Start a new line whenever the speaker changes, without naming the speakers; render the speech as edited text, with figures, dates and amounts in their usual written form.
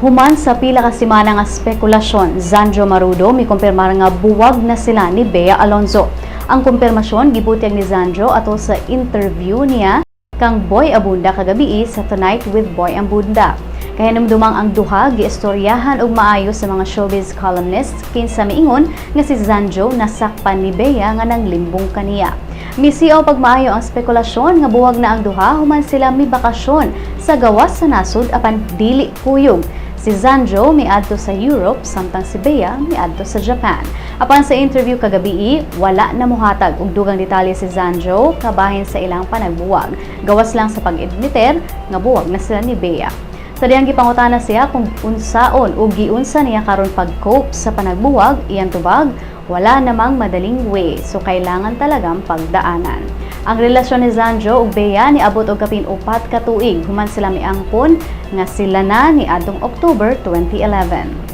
Human sa pila ka semana nga spekulasyon, Zanjoe Marudo mikumpirmar nga buwag na sila ni Bea Alonzo. Ang kumpirmasyon gibutyag ni Zanjoe ato sa interview niya kang Boy Abunda kagabii sa Tonight with Boy Abunda. Kahinumdumang ang duha giistoryahan og maayo sa mga showbiz columnists kinsa miingon nga si Zanjoe nasakpan ni Bea nga nanglimbong kaniya. Misiaw pagmaayo ang spekulasyon nga buwag na ang duha human sila mibakasyon sa gawas sa nasod, apan dili kuyog. Si Zanjoe miadto sa Europe samtang si Bea miadto sa Japan. Apan sa interview kagabii, wala na mohatag og dugang detalye si Zanjoe kabahin sa ilang panagbuwag. Gawas lang sa pag-admiter nga buwag na sila ni Bea. Sa dihang gipangutana siya kung unsaon o giunsa niya karon pag-cope sa panagbuwag, iyang tubag, wala namang madaling way, so kailangan talagang pagdaanan. Ang relasyon ni Zanjoe ug Bea niabot og kapin 4 ka tuig human sila miangkon nga sila na niadtong October 2011.